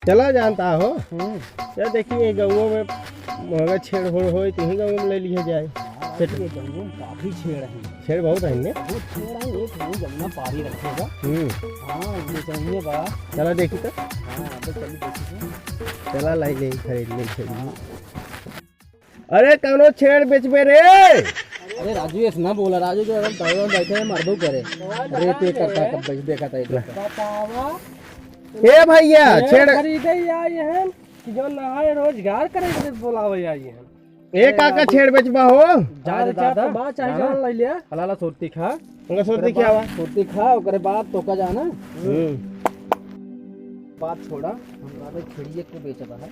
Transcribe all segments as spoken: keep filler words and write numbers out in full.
चला जानता हो। हम्म। यार देखिए, ये गाँवों में महंगा छेड़ होड़ होए, तो यही गाँव में ले लिया जाए। हाँ, ये गाँवों में काफी छेड़ हैं। छेड़ बहुत हैं ने? बहुत छेड़ हैं, एक वो जमुना पारी रखेगा। हम्म। हाँ, ये चाहिए बा। चला देखी तो। हाँ, अब चल देखी तो। चला लाई ले, खरीद ले, खरीद ले। हाँ। अरे कौनो छेड़ बेचबे रे? अरे राजू, ऐसे ना बोला राजू, जो अगर दारू में बैठे हैं, मरबो करे। अरे तू करता कब बेच देखा था इधर। बतावा। ए भैया, छेड़ खरीदे आई हैं कि जो नहाए रोजगार करे के बोलावे आई हैं? ए काका, छेड़ बेचबा हो? जा रे दादा, बा चाहे जान ले लिया। हलाला सुरती खा। उनका सुरती खा बा। सुरती खा, ओकरे बाद तो का जाना। हम्म। बात छोड़ा, हमरा तो छेड़िए को बेचबा है।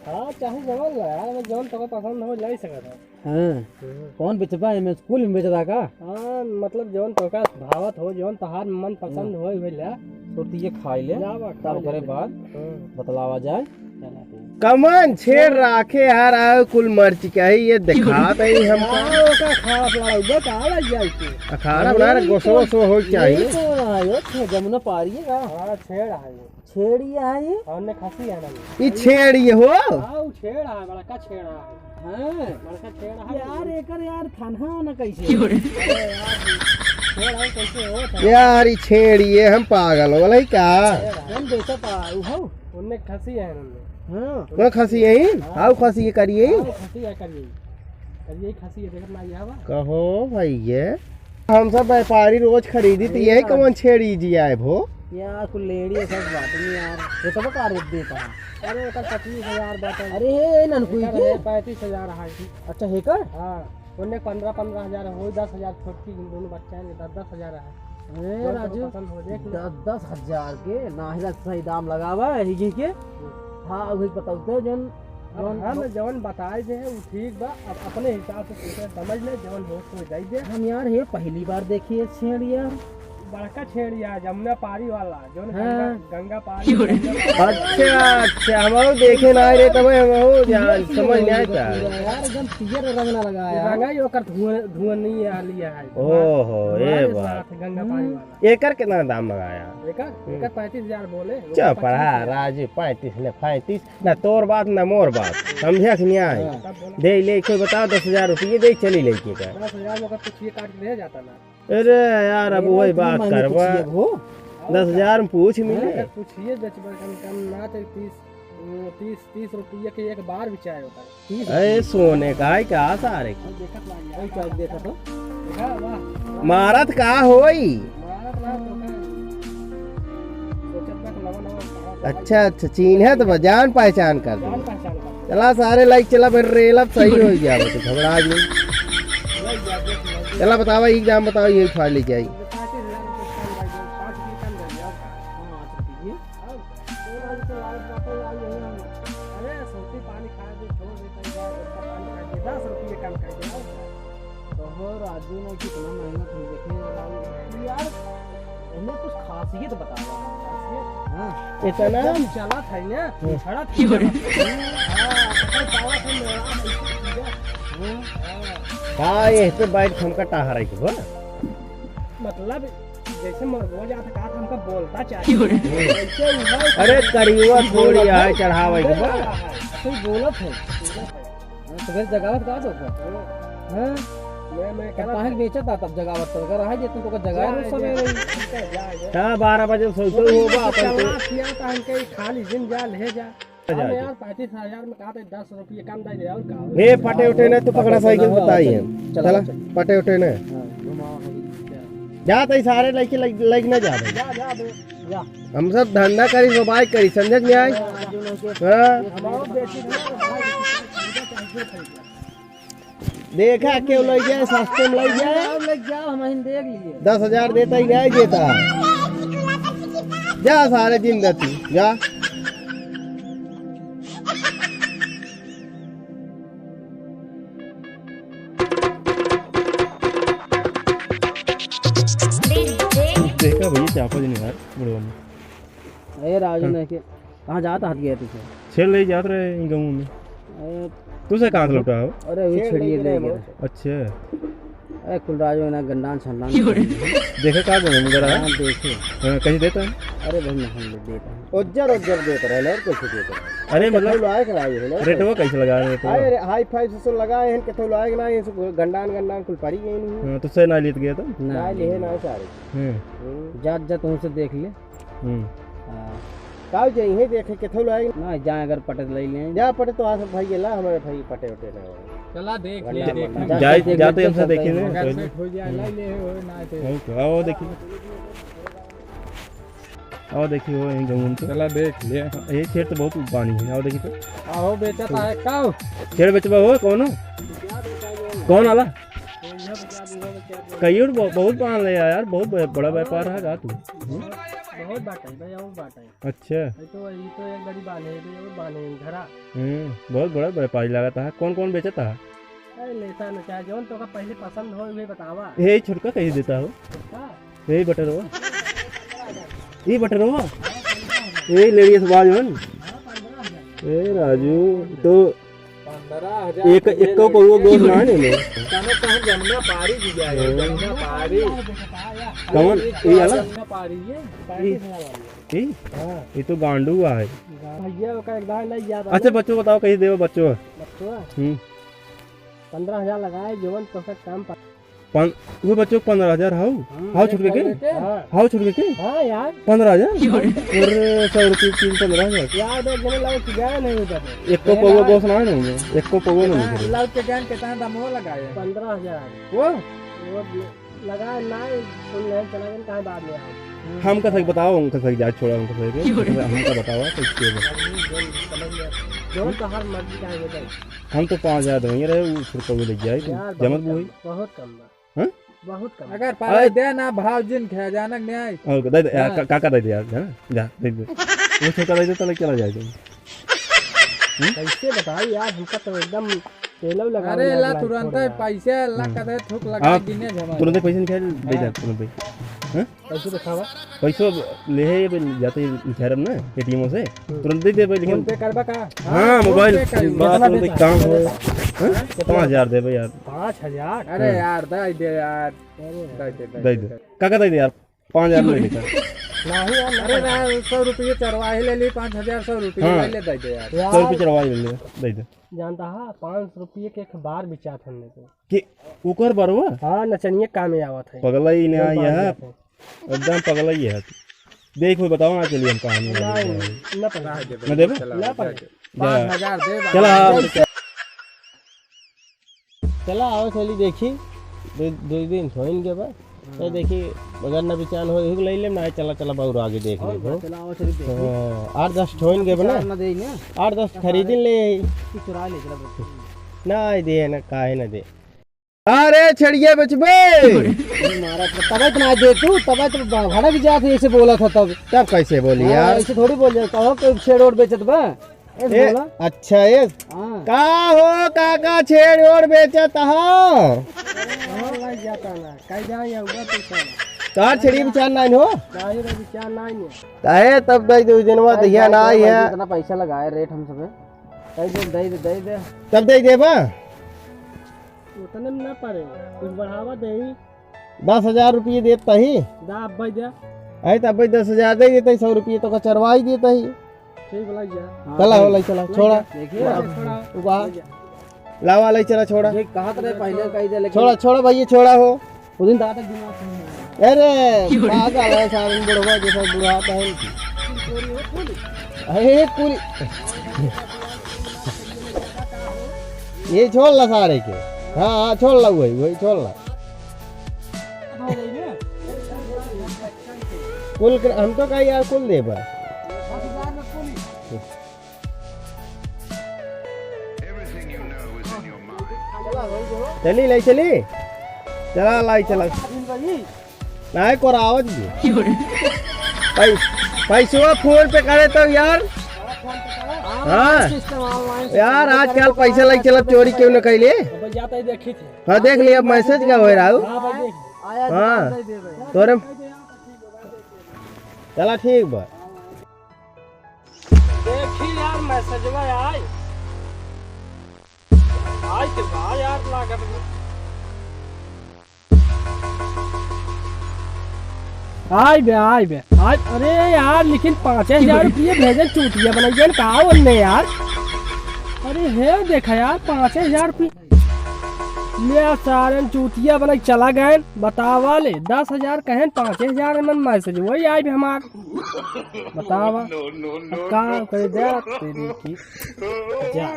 हाँ, चाहे जवन ला यार, जवन तोका पसंद हो, लाई सकत है। हाँ। हम्म। कौन बेचबा है? मैं स्कूल में बेचता का? हाँ, मतलब जवन तोका भावत हो, जवन तोहार मन पसंद हो, वही ला। सुरती ये खाई ले, जा बा, तब खा ले। ओकरे बाद हाँ। बतलावा जाए। चला ठीक। कमन छेड़ राखे यार, आओ कुल मर्ची का ही ये दिखात है हमका। हाँ, ओका खा अपना उधर का लग जाए के। अखाड़ा बना रे, गोसो वोसो हो चाहिए। ये तो आयो, छे जमुना पारी है का? हाँ, छेड़ है ये। छेड़ी है ये? हाँ, उन्हें खसी है ना ये। ई छेड़ी हो? हाँ, वो छेड़ है, बड़का छेड़ है। हाँ। बड़का छेड़ है। यार, एकर यार खाना ना कैसे? क्यों रे? अरे यार, छेड़ है, कैसे हो? यार, ई छेड़ी है, हम पागल हो गए का? कौन बेचत है? उ हो? उन्हें खसी है उन्हें। हाँ। उन्हें खसी है? हाँ। हाउ खसी है करिए? हाँ, खसी है करिए। करिए खसी है, देखत ना ये हवा। कहो भैया। हम सब व्यापारी रोज खरीदी, तो यही कौन छेड़ी जी आए भो? यार, कुल लेड़ी है, सब बात नहीं यार। ये तो का रेट देता है? अरे, एकर पच्चीस हजार बात है। अरे, हे, ननकुई एकर के? है पैंतीस हजार है। अच्छा, हेकर? हाँ, उन्हें पन्द्रह, पन्द्रह हजार है, वही दस हजार छोटकी, इन दोनों बच्चा है, दस, दस हजार है। अरे, जो राजू, पसंद हो, देख लो। दस, दस हजार के, ना ही सही दाम लगावा, यही के। हम्म। हाँ, वही बताओ तो, जौन अब जौन हम जौन बताए जे है, उ ठीक बा। अब अपने हिसाब से सोचे, समझ ले, जौन हो, तो जाई दे। हम यार, ये पहली बार देखी है छेड़ यार। बड़का छेड़ यार, जमुना पारी वाला, जौन हाँ। गंगा, गंगा पारी, क्यों रे? गंगा पारी। अच्छा, अच्छा, हम और देखे ना रे, तब हम और जान, समझ नहीं आता। यार, एकदम पियर रंग ना लगाया। रंगा ही ओकर धुआं, धुआं नहीं आ लिया है। ओहो, ये हमारे बात। साथ गंगा पारी वाला। एकर कितना दाम लगाया? एकर, हम्म। एकर पैंतीस हजार बोले, ओकर चपड़ा पच्चीस हजार। राजू, पैंतीस ने पैंतीस, ना तोर बात, ना मोर बात, समझे कि नहीं आई? हाँ। दे ले, कोई बताओ, दस हजार रुपये दे, चली लेके का। दस हजार में अगर कुछ ये काट के ले जाता ना। अरे यार, अब ये वही बात नहीं मायने करवा। पूछिए हो। दस हजार में पूछ मिले। अगर पूछिए, बेचबा कम, कम ना तो तीस, तीस, तीस रुपये के एक बार भी चाय होता है। तीस रुपये। अरे सोने का है क्या सारे? भाई देखत ना यार। भाई क्या देखत हो? देखा, वाह। मारत का होई? मारत ना तो का। सोचत बा कि नवा नवा कहाँ से अच्छा, अच्छा, चीन्हे तो बा, जान पहचान कर दो। जान पहचान कर दो। चला सारे लाइक चला, फिर रेल अब सही हो गया, बस घबरा नहीं। चला बतावा, एक दाम बताओ, ये उठा ले जाई। पाँच रुपये कम कर दो, पाँच रुपये कम कर दो। हाँ, पाँच रुपये। अरे, सोटी पानी खाए दे, छोड़ दे, कई बार उसका पानी खाए दे, दस रुपये कम कर दे, और क्या? कहो राजू ने कितना मेहनत हो, देखिए राजू। यार, इन्हें कुछ खासियत बताओ। खासियत? हाँ। इतना एकदम चला था ना, हम्म। छड़ा था। हाँ, पकड़ पावा था मेरा, ऐसे किया। हाँ। हाँ, ये पे बैठ हमका टाहा रही थी, बोल। मतलब, जैसे मरबो जात का, हमका बोलता चाहिए। क्यों रे? वैसे उमर अरे, करियुआ थोड़ी है, चढ़ावे के बा। कोई बोलत है। हाँ, तो फिर जगावत का तो? हाँ? मैं, मैं तब कहत काहे है। बेचत आ तब जगावत तो? अगर आ जे तुम तो जगाए जा, रो सवेरे ही। जा, जा, जा। हाँ, बारह बजे सोते हो बा, अपन तो। चलना किया था हमके, खाली जिन जा, ले जा। जा, हम जा। यार, पैंतीस हजार में कहा था, दस रुपये कम दे दे, और का? ए, पटे उठे ना, तू पकड़ा साइकिल, बताई है। चला, चला, चला। पटे उठे ना। हाँ। जा, तई सारे लइके लग, लग ना जा भाई। जा, जा बे, जा। हम सब धंधा करी, व्यापार करी, समझत नहीं आई? हाँ। हम और बेची ना, भाई, देखा, केहू लइ जाए, सस्ते में लइ जाए। और लइ जाओ, हम ही देख लिए। दस हजार देता ही नहीं देता। जा सारे दिन रहती, जा। देखा भैया, चापा दिन यार, बुढ़वा में। अरे राजू हाँ। नहीं के कहाँ जात हाथ गया तुझे? छेड़ ले जात रहे गाँव में। अरे तू से कहाँ से लौटा हो? अरे, वही छेड़ छेड़िए ले ले गया। गया। अच्छा। अरे, कुलराज में ना गंडान छंडान क्यों रे? देखे का गंडान गरा? हाँ, देखे। हाँ, कैसे देता है? अरे भाई, महंग में देत हैं। उज्जर, उज्जर देत रहे, और कैसे देत रहे? अरे, मतलब, केथौ लायक ना आए हो ना। रेटवा कैसे लगा रहे हो? अरे, हाई फाई से लगाए हैं, केथौ लायक ना आए, गंडान, गंडान कुल पड़ी गई नहीं। हाँ, तो सही ना लेत गया तो? ना, ना, ले ना सारे। हम्म। हम्म। जात, जात उनसे देख ले। हम्म। हाँ। काऊ जाई है देखे, केथौ लायक ना, जाए अगर पटे तो ले लें। जा पटे तो आ सब भाई गेला, हमारे भाई पटे उटे ना हो। चला देख ले, गंडान देख ले। मंडान। जाए, जाते हमसे देखी ना, पहले। हो जाए, ले ले, हो ना, तो। हाँ, आओ देखी। आओ देखी हो, यहीं गंगन तो। चला देख ले। ये छेड़ तो बहुत पानी है, आओ देखी तो। आओ बेचत है, काऊ? छेड़ बेचबा हो, कौन हो? कौन आला? कई और ब-, बहुत बांध ले यार, बहुत ब-, बड़ा व्यापार है का तू? हम्म? बहुत बात है भाई, और बात है। अच्छा। ये तो, ये तो एक गरीब आने, ये तो और बांधे हैं, घरा। हम्म, बहुत बड़ा व्यापारी लागत है। कौन कौन बेचत है? अरे लेता न चाहे, जौन तोका पहले पसंद हो, उहे बतावा। ये छोटका कैसे देता हो? छोटका? यही बटरवा। ई बटरवा। यही ले लिए बाज मन। ए राजू, तो पंद्रह हजार एक, के एको ले पौवा लिए। गोस ना है ने। तने कहीं जमुना पारी भी जाए, हाँ। जमुना पारी। कौन? ई वाला? जमुना पारी ये। ई? ई? हाँ। ई तो गांडू है। भैया, ओका एक दान नहीं याद अच्छा, आवे। बच्चों बताओ, कैसे देवे बच्चों? बच्चों? हम्म। पंद्रह हजार लगाए, जवन तोहका काम पा- पन-, वो बच्चों के पंद्रह हजार हाउ? हम्म, हाउ छुटके के? हाँ। हाउ छुटके के? हाँ यार। पंद्रह हजार? अरे, सौ रुपये की पंद्रह हजार। यार, देख, जने लाओ कि गया नहीं उधर। एको पौवा गोस ना है ना, एको पौवा ना है। लाओ के जान कितना दाम वो लगाए? पंद्रह हजार। वो? वो लगाए ना, सुन ले, चला गया, कहाँ बाद में आओ। हम कसक बताओ, हम कसक जा, छोड़ा हम कसक के। क्यों रे? हमका बताओ, कैसे हो? समझ गया। जो तो हर मर्जी का है, बताइए। हम तो पाँच हजार देंगे रे, वो फिर कभी लग जाए, तो यार, जमत बहुत भी हुई। कम, बहुत कम बा। हाँ? बहुत कम। अगर पाले अरे दे ना, भाव जिन खे अचानक नहीं आई। और दे दे यार, हाँ। का, का, का दे दे यार, है ना? जा, दे दे। वो छोटा दे दे, तो लेके चला जाए तुम। हम्म? कैसे बताओ यार, हमका तो एकदम तेलव लगा अरे ला, तुरंत है, पैसे ला, हम्म। कदे थूक लगा हाँ, दिने झमा। तुरंत पैसे निकाल, दे जा, हाँ। तुरंत। हाँ? पैसे दिखावा। पैसो ले है, ये बिल जाते निकालब ना, एटीएम से, हम्म। तुरंत दे दे भाई, लेकिन फोन पे करबा का? हाँ, हाँ, मोबाइल, फोन पे कर। बात कितना में देता? काम हो। हाँ? कितना? पाँच हजार दे भाई यार। पाँच हजार? अरे हाँ। यार, दे दे यार। अरे दे दे, दे दे, दे दे। दे। काका दे दे यार, पाँच हजार ले लेकर। नहीं यार, अरे नहीं। यार, सौ रुपये चरवाही ले ली, पाँच हजार, सौ रुपये हाँ। ले ले, दे दे यार। यार। सौ रुपये चरवाही ले ले, दे दे। जानता है, पाँच सौ रुपये के एक बार बेचा था हमने तो। कि ओकर बरवा? हाँ, नचनिया काम में आवत है। पगला ही ना एक बार यह। बेचा था। एकदम पगला ही है। देख, कोई बताओ ना, चलिए हम कहानी ना, वाली ना, ना पगला। ना देबे? चला, ना पगला। जा। पाँच हजार दे, चला, बाबा। चला, आओ, चली देखी। दो, दो दिन होइन के बा। तो हाँ। देखी, अगर ना बेचान हो, इहू के लई लेम ना, चला, चला, बाबू, आगे देख हाँ, लेबो। चला, आओ, चली देखी। हाँ, आठ दस ठोइन के बा ना। बेचान ना देई ना। आठ दस खरीदिन ले। तू चुरा ले, चला, बस। ना दे, ना, काहे ना दे। अरे, छेड़िया बेचबे? मारा था, तबे तो ना दे तू, तबे तो भ-, भड़क जात है, ऐसे बोला था तब। तब कैसे बोली हाँ, यार? ऐसे थोड़ी बोल जाता हो, कोई छेड़ ओड़ बेचत बा। ऐसे ए, बोला? अच्छा, ए। हाँ। का हो काका, छेड़ ओड़ बेचत हो? हाँ, लग जाता ना। कह जाए, ये हुआ तो क्या? तार छेड़ी विचार नाइन हो? नहीं रे, विचार नाइन हो। काहे तब दे दो, जनवा भाई, दहिया भाई, ना आई भाई, है। इतना पैसा लगाए रेट हम सबे। दे दे, दे दे, दे दे। तब दे देबा? उतने में ना पड़े, कुछ बढ़ावा दे। दस हजार रुपये देत ही। दा, अब भाई दे। अरे, तब भाई दस हजार दे देते, सौ रुपये तो का चरवाई देते ही। ठीक, बोला जा। हाँ, चला, ठीक। बोला, चला, छोड़ा। देखिए, हाँ। छोड़ा। वाह। लावा, लाई, चला, छोड़ा। ये कहा तो रहे पहले, कही दे, लेकिन छोड़ा, छोड़ा भैया, छोड़ा हो। उस दिन दादा दिमाग खराब हो गया। अरे, पागल है सारे बुढ़वा जैसा बुढ़ा बहन की। अरे, पूरी। ये छोड़ ला सारे के। हाँ, हाँ, छोड़ ला वही, वही छोड़ ला। कुल कर, हम तो कहा यार कुल दे बस। चली, लाई चली। चला, लाई चला। नाहीं कोरावत जी। पै-, पैसवा फोन पे करे तो यार। हाँ। यार, आजकल पैसा लाई चला, चोरी क्यों न कैले? अब जाता ही देखी थी। हाँ, देख लिया, मैसेज का हो रहा हो? हाँ, भाई, देख। हाँ। तोरे चला, ठीक बा। देखी यार, मैसेजवा आय। आय के बा यार, लागत में। आइ बे, आइ बे, आइ। अरे यार, लेकिन पाँचे हजार रुपये भेजे, चूतिया बनाई गए का ओन्ने यार। अरे हे देखा यार, पाँचे हजार रुपये। ले सारन चूतिया बनाई चला गए। बतावा ले, दस हजार कहेन, पाँचे हजार मन मैसेज वही आइ बे हमार। बतावा। अब का करे दे तेरी की। जा।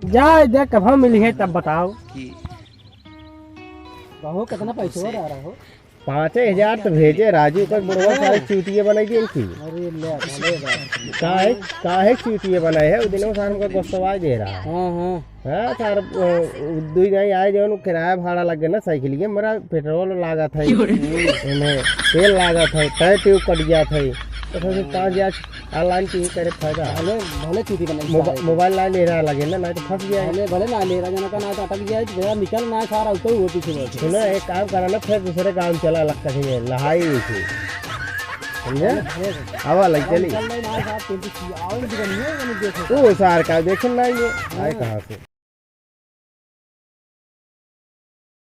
जा दे, कब हम मिली है तब बताओ। बहू, कितना पैसा हो रहा हो? पाँचे हजार तो भेजे राजू का बुढ़वा, सारे चूतिये बनाई दिए इनकी। अरे ले, भले बा। काहे, काहे चूतिये बनाए है? उ दिन सार हमका गुस्सा दे रहा। हाँ, हाँ। हाँ, सार, अ, दुई जाई आए जौन किराया भाड़ा लग गया ना साइकिल के, मेरा पेट्रोल लागत है, इन्हें तेल लागत है, टायर ट्यूब कट गया था, तो फिर पाँच हजार ऑनलाइन की करे फायदा। भले, भले चूती बनाई मोबा-, सारे। मोबाइल ना ले रहा लगे ना, ना तो फंस गया है। भले, भले ना ले रहा, जना का ना तो अटक गया है, तो भैया निकल ना है, सारा उतर हुआ पीछे बैठे। सुनो, एक काम करा ना, फिर दूसरे गाँव चला, लग कहीं लहाई हुई थी। समझे? भले, भले। आवा लग चली। चल रही ना, साहब, तुम तो आओ, इनकी बनी है, मैंने देखो। ओ सार का देखे ना ये, आए कहाँ से?